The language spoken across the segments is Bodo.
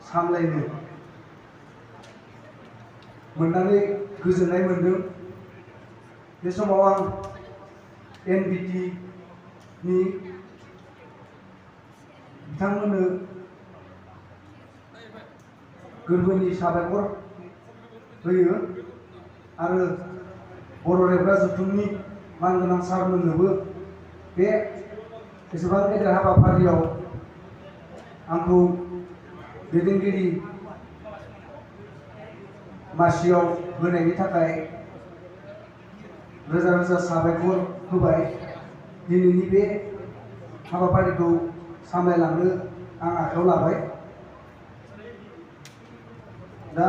सामलायनो मोननानै गोजोननाय मोनदों। बे समाव आं NBT नि बिथांमोननो गोरबोनि साबायखर होयो आरो बर' रेबग्रा जथुमनि मानगोनां सारमोननोबो बे एसेबां गेदेर हाबाफारियाव आंखौ दैदेनगिरि मासियाव होनायनि थाखाय रोजा रोजा साबायखर होबाय। दिनैनि बे हाबाफारिखौ सामलायलांनो आं आखायाव लाबाय। दा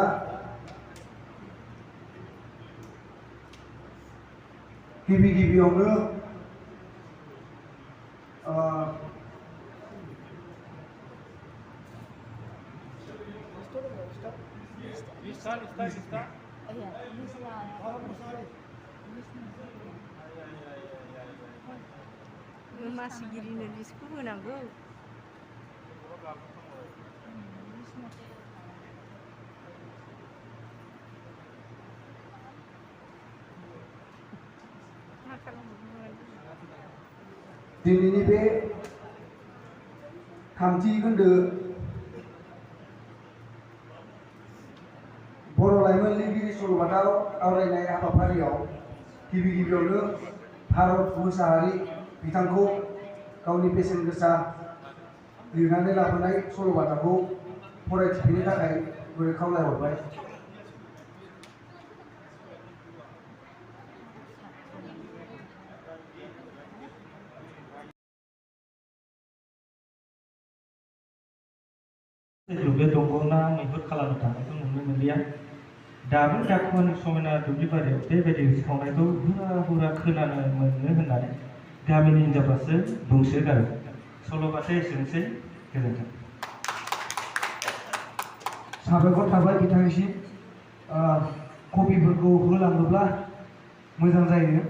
गिबियावनो मासिगिरिनो लिस्टखौ होनांगौ। दिनैनि बे थामथि खोन्दो बर' लाइमोन लिरगिरि सल'बाथा आवरायनाय हाबाफारियाव गिबियावनो भारत मुसाहारि बिथांखौ गावनि बेसेन गोसा लिरनानै लाबोनाय सल'बाथाखौ फरायथिफिननो थाखाय गुरै खावलायहरबाय। बे दंग'ना मैहुर खालामनो थांनायखौ नुनो मोनलिया। दाबो डाकुवानि समायना दुब्लिबारियाव बेबायदि सावनायखौ हुरा खोनानो मोनो होननानै गामिनि हिनजावफ्रासो बुंसोगारो। सल'बाथाया एसेनोसै। गोजोन्थों। साबायखर थाबाय बिथांनिसिम। कपिफोरखौ होलाङोब्ला मोजां जायो।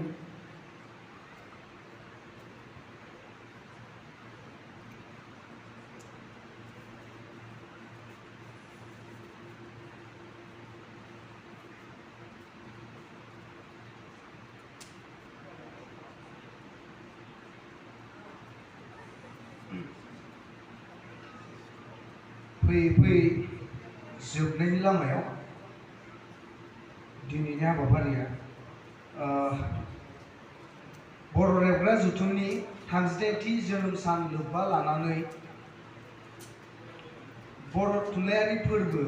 फैयै जोबनायनि लामायाव दिनैनि हाबाफारिया बर' रेबग्रा जथुमनि 33थि जोनोम सान लोब्बा लानानै बर' थुनलाइयारि फोरबो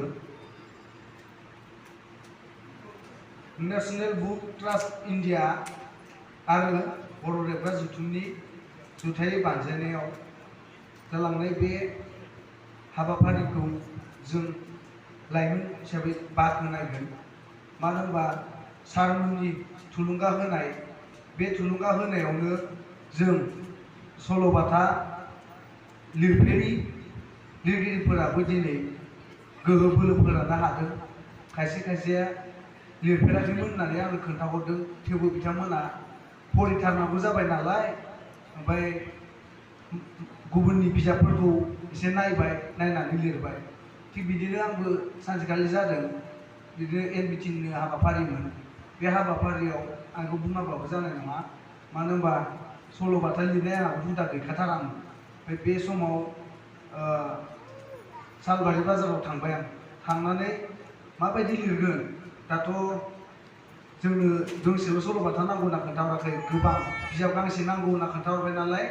नेशनेल बुक ट्रास्ट इन्डिया आरो बर' रेबग्रा जथुमनि जुथाइ बानजायनायाव जालांनाय बे हाबाफारिखौ जों लाइमोन हिसाबै बाख्नायगोन। मानो होनबा सारमोननि थुलुंगा होनाय बे थुलुंगा होनायावनो जों सल'बाथा लिरफेरि लिरगिरिफोराबो दिनै गोहो बोलो फोराननो हादों। खायसेया लिरफेराखैमोन होननानै आंनो खोन्थाहरदों। थेवबो बिथांमोना फरायथारनांगौ जाबाय नालाय ओमफ्राय गुबुननि बिजाबफोरखौ एसे नायनानै लिरबाय। थिग बिदिनो आंबो सानसेखालि जादों। बिदिनो NBTनि हाबाफारिमोन। बे हाबाफारियाव आंखौ बुङाबाबो जानाय नङा। मानो होनबा सल'बाथा लिरनाय आंहा हुदा गैखाथारामोन। ओमफ्राय बे समाव सालबारि बाजाराव थांबाय आं। थांनानै माबायदि लिरगोन, दाथ' जोंनो दोंसेल' सल'बाथा नांगौ होनना खोन्थाहराखै, गोबां बिजाब गांसे नांगौ होनना खोन्थाहरबाय नालाय।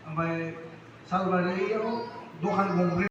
ओमफ्राय सालबारियाव दखान गंब्रै